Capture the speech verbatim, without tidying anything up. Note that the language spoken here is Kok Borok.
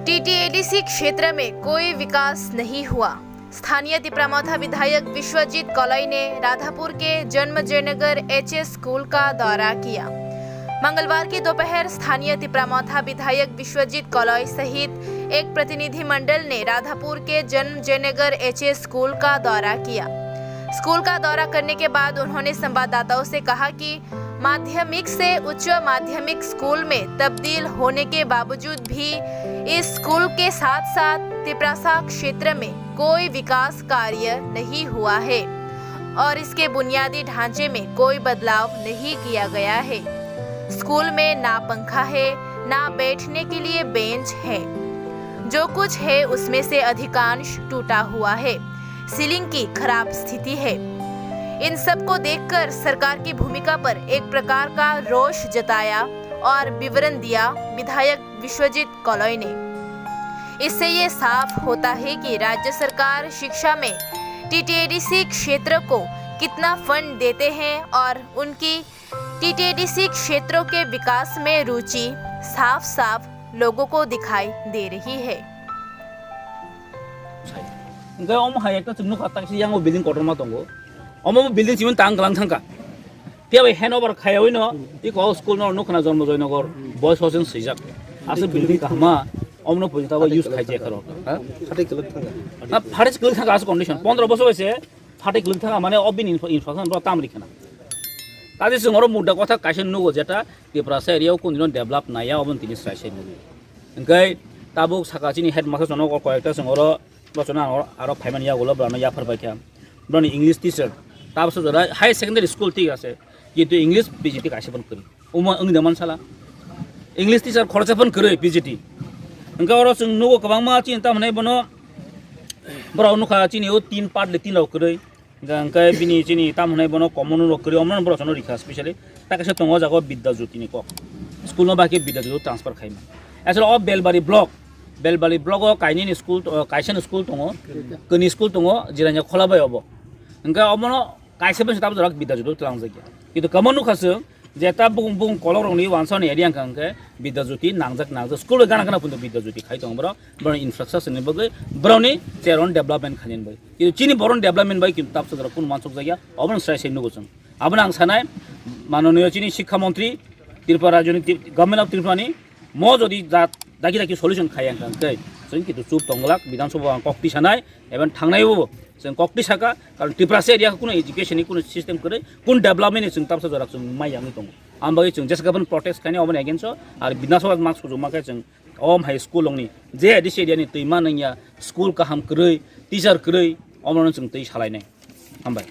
टीटीएडीसी क्षेत्र में कोई विकास नहीं हुआ। स्थानीय तिपरामथा विधायक विश्वजीत कलई ने राधापुर के जन्म जयनगर एचएस स्कूल का दौरा किया। मंगलवार की दोपहर स्थानीय तिपरामथा विधायक विश्वजीत कलई सहित एक प्रतिनिधिमंडल ने राधापुर के जन्म जयनगर एचएस स्कूल का दौरा किया। स्कूल का दौरा करने के बाद उन्होंने संवाददाताओं से कहा कि माध्यमिक से उच्च माध्यमिक स्कूल में तब्दील होने के बावजूद भी इस स्कूल के साथ-साथ तिपरासा क्षेत्र में कोई विकास कार्य नहीं हुआ है और इसके बुनियादी ढांचे में कोई बदलाव नहीं किया गया है। स्कूल में ना पंखा है, ना बैठने के लिए बेंच है। जो कुछ है, उसमें से अधिकांश टूटा हुआ है। सीलिंग की खराब स्थिति है। इन सब को देखकर सरकार की भूमिका पर एक प्रकार का रोष जताया और विवरण दिया विधायक विश्वजीत कलई ने। इससे ये साफ होता है कि राज्य सरकार शिक्षा में टीटीएडीसी क्षेत्र को कितना फंड देते हैं और उनकी टीटीएडीसी क्षेत्रों के विकास में रुचि साफ-साफ लोगों को दिखाई दे रही है। Hingke omo hai ekta chwng nukha, taksa yango building kotorma tongo. Omo building chimon tang kalang thangka. Phiya bai handover khaiyawi no, iko school no nukha na Janma Joynagar, boys hostel swijak. Aswk building kahama, omo no pujita bo use khai je kharo. Ha? Phatai kwlwk thangka. Ha, phatai kwlwk thangka aswk condition. Pondro bosor bai se phatai kwlwk thangka, mane o bini infra-, infrastructure bo tam rikha na. Kaje chwng oro mudda kotha kaisa nugo jeta Tiprasa area o kunu develop naiya, obo tini srai srai nugo. Hingke tabuk saka chini headmaster jono koi ekta chwng oro, bo chwng aro, aro phaimani yagulo borokno yaphar paikha. Borokni English teacher, tabuk jora higher secondary school thik ase, kintu English P G T kaisa phano kwrwi. Omo wngwi da mansala. English teacher khoroksa phano kwrwi P G T. Hingke oro chwng nugo kwbangma chini tamo hinai bono, borok nukha chini o tin part le tin rok kwrwi. Hingke bini chini tamo hinai bono common rok kwrwi, omo borok chano rikha specially. Ta kaisa tongo o jaga o Bidya Jyoti ni kok. School no bai khe Bidya Jyoti transfer khaima. Asole o Belbari block, Belbari block o kainwi ni school, o kaisa ni school tongo, kwnwi school tongo, Jirania Khola bai obo. Hingke omono kaisa bai se tabuk jora Bidya Jyoti twlang jakya. Kintu kwbangma nukha chwng, je ta bukung bukung kolok rokni wansa ni area hwnkha hwnkhe Bidya Jyoti nangjak nangjak school bai gana gana phunto Bidya Jyoti khai tongo borok, borokni infrastructure ni bagwi, borokni cheron development khainani bagwi. Kintu chini borokni development bai kintu tabuk jora kunu mansuk jakya, obono srai srai nugo chwng. Abono ang sanai, manoniyo chini Shikkha Montri, Tripura rajyoni Tri-, Government of Tripura ni mo jodi da-, daki daki solution khaiya hwnkha hwnkhe, chwng kintu chup tongglak, Bidhan Sabha ang kokti sanai, even thangnai o chwng kokti saka, karon Tripura se area kunu education ni kunu system kwrwi, kunu development ni chwng tabsa jora chwng mai yangwi tongo. Ang bagwi chwng jesa khe bono protest khainai obono against o, ar Bidhan Sabha mang sujuma khe chwng om hai school ongni je A D C area ni twima nangya, school kaham kwrwi, teacher kwrwi, omono chwng twi salainai. Hambai.